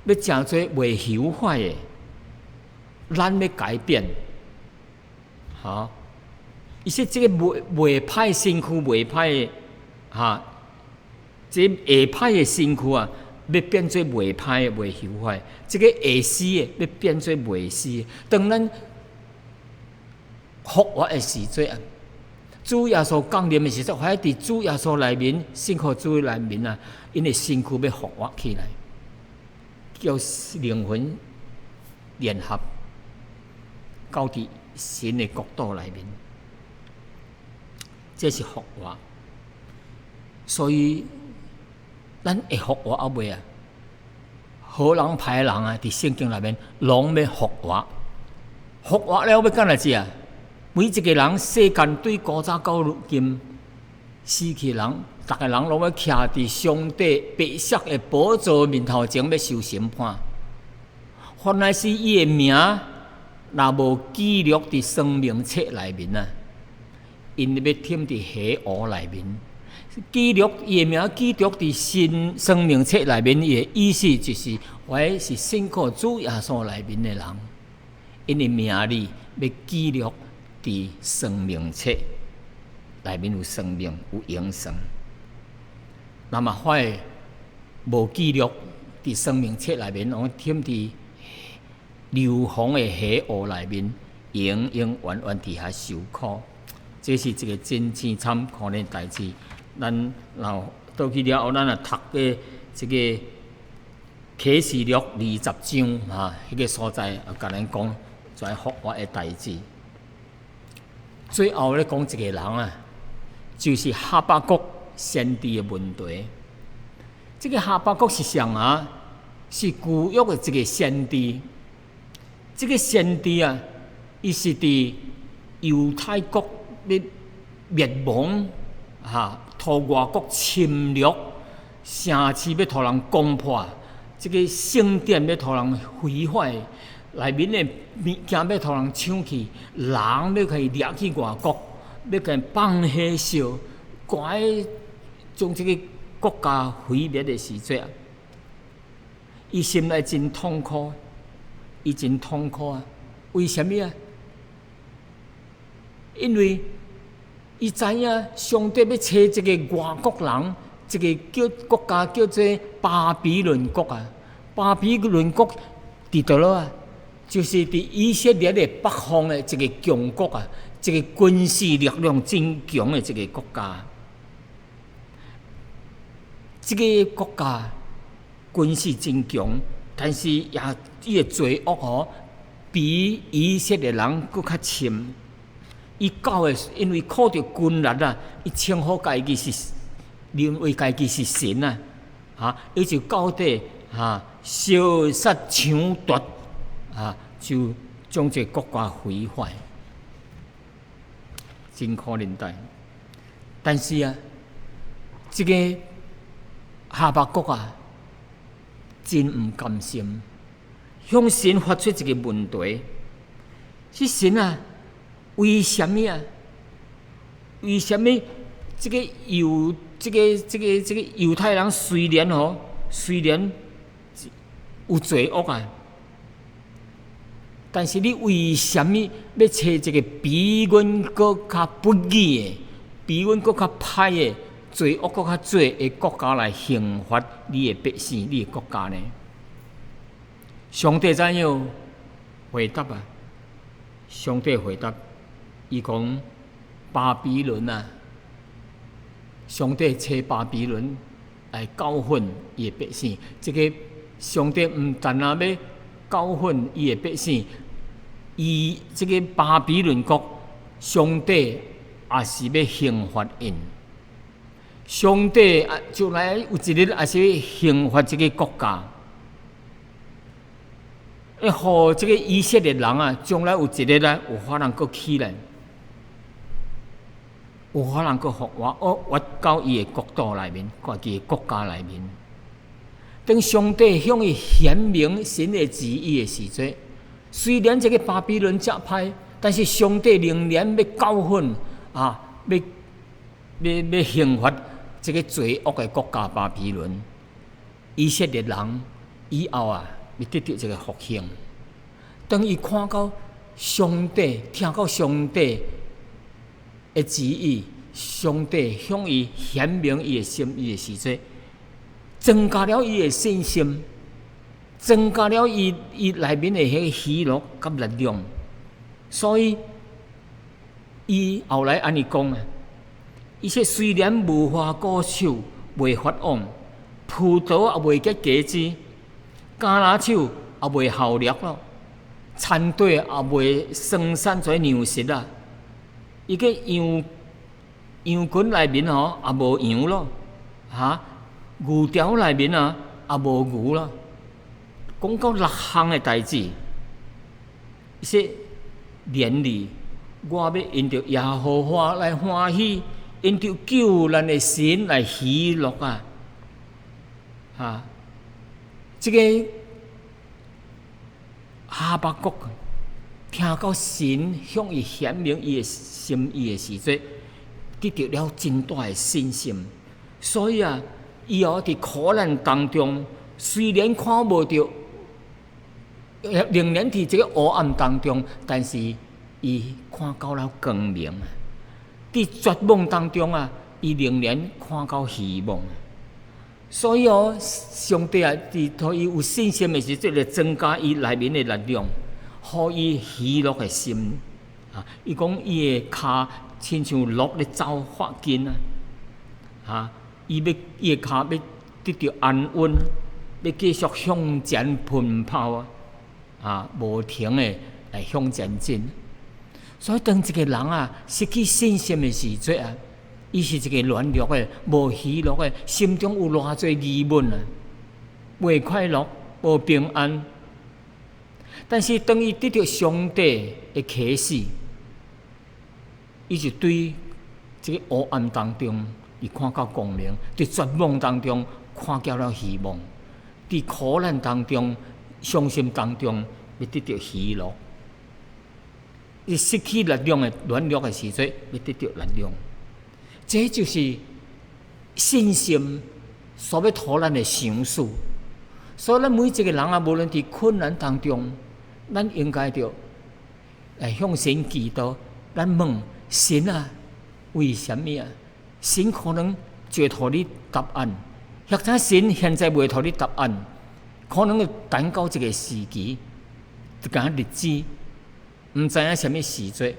欲成做袂朽壞的。咱欲改變，哈！伊說這个袂歹身軀，袂歹的，哈！這个會歹的身軀啊，欲變做袂歹的、袂朽壞；這个會死的，欲變做袂死的。當咱復活的時陣啊，主耶穌降臨的時陣，還佇主耶穌內面，信靠主內面啊，𪜶的身軀欲復活起來，叫靈魂聯合到佇神的國度內面，這是復活。所以，咱會復活猶未啊？好人歹人啊，佇聖經內面攏欲復活。復活了欲幹啥子啊？每一個人世間對古早到如今死去人，逐个人攏欲徛佇上帝白色的寶座面頭前，欲受審判。凡乃是伊的名，若無記錄佇生命冊內面啊，𪜶欲忝佇黑湖內面。記錄伊的名，記錄佇新生命冊內面，伊的意思就是，我是信靠主耶穌內面的人，𪜶的名字欲記錄佇生命冊內面有生命，有永生。那麼，我無記錄佇生命冊內面，攏忝佇硫磺的黑湖內面，永永遠遠佇遐受苦。這是一個真凄慘可憐代誌。咱若倒去了後，咱若讀過這個啟示錄20章哈，彼個所在，共咱講遮復活的代誌。最後咧講一個人啊，就是哈巴谷先知的問題。這個哈巴谷是啥啊？是舊約的一個先知。這個先知啊，伊是佇猶太國欲滅亡，哈，予外國侵略，城市欲予人攻破，這個聖殿欲予人毀壞，內面的物件欲予人搶去，人欲予伊掠去外國，欲共伊放火燒，趕將這個國家毀滅的時陣，伊心內真痛苦，伊真痛苦啊！為啥物啊？因為伊知影上帝欲揣一個外國人，一個叫國家叫做巴比倫國啊。巴比倫國佇佗落啊？就是佇以色列的北方的一個強國啊，一個軍事力量真強的一個國家。這個國家軍事真強，但是也伊的罪惡吼，比以色列人閣較深。伊到的，因為靠著軍力啊，伊稱呼家己是認為家己是神啊，哈，伊就到底哈燒殺搶奪啊，就將這個國家毀壞，真可憐代。但是啊，這個哈巴谷啊，真毋甘心，向神發出一個問題：是神啊，為啥物啊？為啥物這個猶這個這個這個猶太人雖然吼，雖然有罪惡啊，但是你為啥物欲揣一個比阮閣較不義的、比阮閣較歹的、罪惡閣較濟的國家來刑罰你的百姓、你的國家呢？上帝怎樣回答啊？上帝回答，伊講巴比倫啊，上帝揣巴比倫來教訓伊的百姓。這個上帝毋但若欲教訓伊的百姓，伊這個巴比倫國，上帝也是欲刑罰𪜶。上帝啊，將來有一日也是欲刑罰這個國家。欲予這個以色列人啊，將來有一日啊，有可能閣起來，有可能閣復活，哦，活到伊的國度內面，家己的國家內面。當上帝向伊顯明神的旨意的時陣，雖然這個巴比倫遮歹，但是上帝仍然欲教訓啊，欲欲欲刑罰這個罪惡的國家巴比倫。以色列人以後啊，欲得著這個復興。當伊看到上帝，聽到上帝的旨意，上帝向伊顯明伊的心意的時陣，增加了伊的信心，增加了伊伊內面的彼個喜樂佮力量。所以，伊後來按呢講啊，伊說雖然無花果樹袂發旺，葡萄也袂結果子，橄欖樹也袂效力咯，田地也袂生產出糧食啊。伊個羊羊群內面吼也無羊咯，哈，牛犢內面啊也無牛咯。講到六項的代誌，伊說然而我欲因著耶和華來歡喜，因著救咱的神來喜樂啊！哈，這個哈巴谷聽到神向伊顯明伊的心意的時陣，得著了真大的信心。所以啊，伊哦佇苦難當中，雖然看無著，仍然佇這個黑暗當中，但是伊看到了光明啊！佇絕望當中啊，伊仍然看到希望。所以哦，上帝啊，佇予伊有信心的時陣，就增加伊內面的力量。予伊喜樂的心。啊，伊講伊的跤親像鹿咧走髮根啊！啊，伊欲伊的跤欲得著安穩，欲繼續向前奔跑啊！啊，無停的來向前進。所以當一個人啊失去信心的時陣啊，伊是一個軟弱的、無喜樂的，心中有偌濟疑問啊，袂快樂、無平安。但是當伊得著上帝的啟示，伊就對這個黑暗當中，伊看到光明；佇絕望當中，看見了希望；佇苦難當中、傷心當中，欲得著喜樂。伊失去力量的軟弱的時陣，欲得著力量。這就是信心所欲予咱的賞賜。所以，咱每一個人啊，無論佇困難當中，咱應該著來向神祈禱。咱問神啊，為啥物啊？神可能就會予你答案，或者神現在袂予你答案，可能會等到一個時期，一個日子，毋知影啥物時節，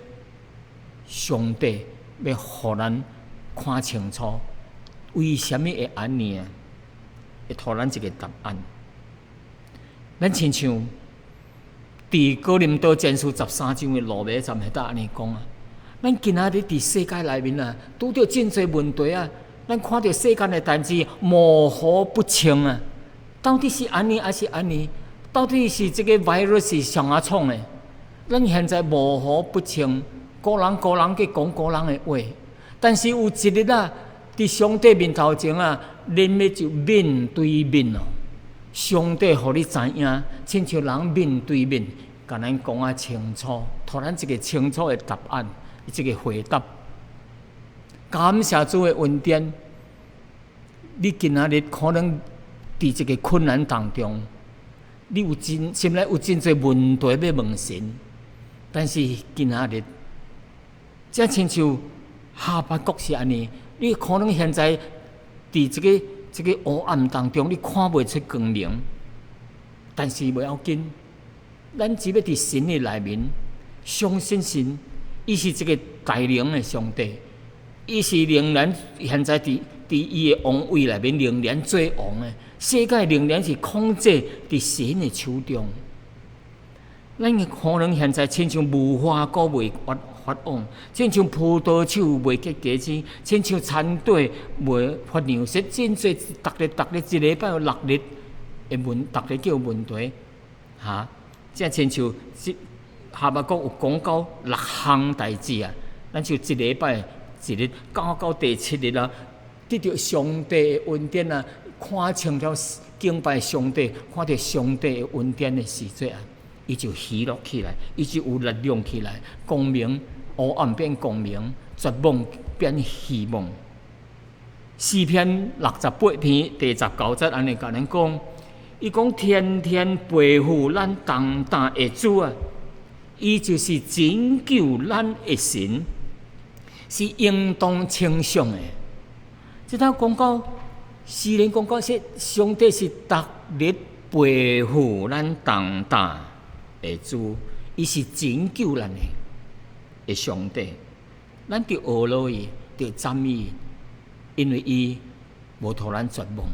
上帝欲予咱看清楚，為啥物會按呢啊？會予咱一個答案。咱親像佇哥林多前書13章的落尾站，會當按呢講啊。咱今仔日佇世界內面啊，拄著真濟問題啊。咱看著世間的代誌模糊不清啊，到底是按呢抑是按呢？到底是這個 virus 是啥人創的？咱現在模糊不清，各人各人去講各人的話。但是有一日啊，佇上帝面頭前啊，恁欲就面對面哦。上帝予你知影，親像人面對面，共咱講啊清楚，予咱一個清楚的答案，一個回答。感謝主的恩典，你今仔日可能佇一個困難當中，你有真心內有真濟問題欲問神，但是今仔日，這親像哈巴谷是按呢，你可能現在佇這個黑暗當中，你看袂出光明，但是袂要緊，咱只欲佇神的內面相信神，伊是一個大能的上帝，伊是仍然現在佇伊的王位內面仍然做王的，世界仍然是控制佇神的手中。咱可能現在親像無花果袂發旺，親像葡萄樹袂結果子，親像田塊袂發糧食，真濟逐日逐日一禮拜有六日的問，逐日叫問題，哈！這親像這哈巴谷有講到六項代誌啊，咱就一禮拜一日，到第七日啊，得著上帝的恩典啊，看清了敬拜上帝，看著上帝的恩典的時陣啊，伊就喜樂起來，伊就有力量起來，光明黑暗變光明，絕望變希望。詩篇68篇第19節按呢共咱講，伊講天天陪護咱重擔的主啊，伊就是拯救咱的神，是應當稱頌的。這頭講到，詩人講到說，上帝是逐日陪護咱重擔的主，伊是拯救咱的上帝。咱著學落伊，著讚美伊，因為伊無予咱絕望，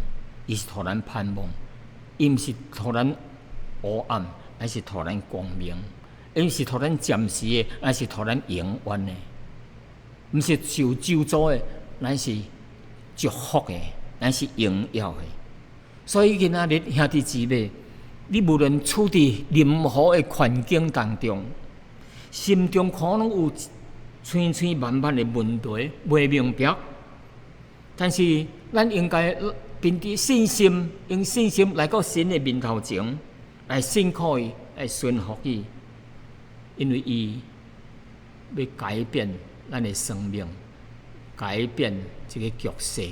伊是予咱盼望。伊毋是予咱黑暗，而是予咱光明。伊毋是予咱暫時的，而是予咱永遠的。毋是受咒詛的，乃是祝福的，乃是榮耀的。所以今仔日兄弟姊妹，你無論處佇任何的環境當中，心中可能有千千萬萬的問題袂明白，但是咱應該憑著信心，用信心來到神的面頭前，來信靠伊，來順服伊，因為伊欲改變咱的生命，改變這個局勢，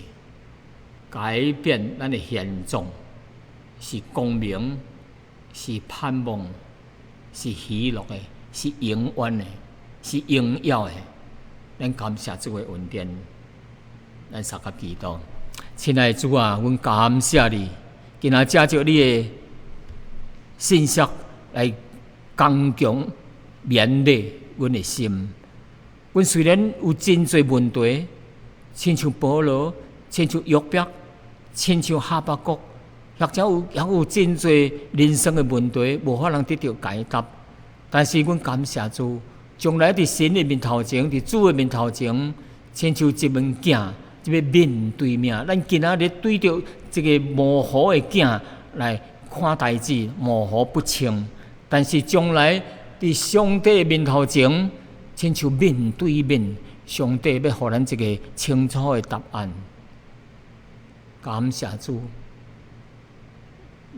改變咱的現狀，是光明，是盼望，是喜樂的，是永遠的，是榮耀的。咱感謝主的恩典，咱相佮祈禱。親愛的主啊，阮感謝你，今仔藉著你的信息來剛強勉勵阮的心。阮雖然有真濟問題，親像保羅，親像約伯，親像哈巴谷，或者有猶有真濟人生的問題，無法通得著解答。但是阮感謝主，將來佇神的面頭前，佇主的面頭前，親像一面鏡，這个面對面。咱今仔日對著這个模糊的鏡來看代誌，模糊不清。但是將來佇上帝的面頭前，親像面對面，上帝欲予咱一个清楚的答案。感謝主，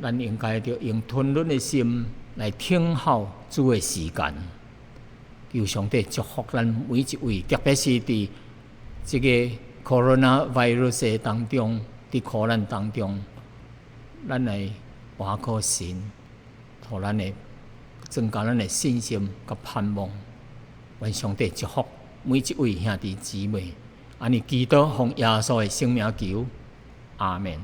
咱應該著用吞忍的心來等候主的時間。求上帝祝福咱每一位，特別是佇這个 coronavirus 當中，佇苦難當中，咱來倚靠神，予咱的增加咱的信心佮盼望。願上帝祝福每一位兄弟姊妹，按呢祈禱奉耶穌的聖名求，阿門。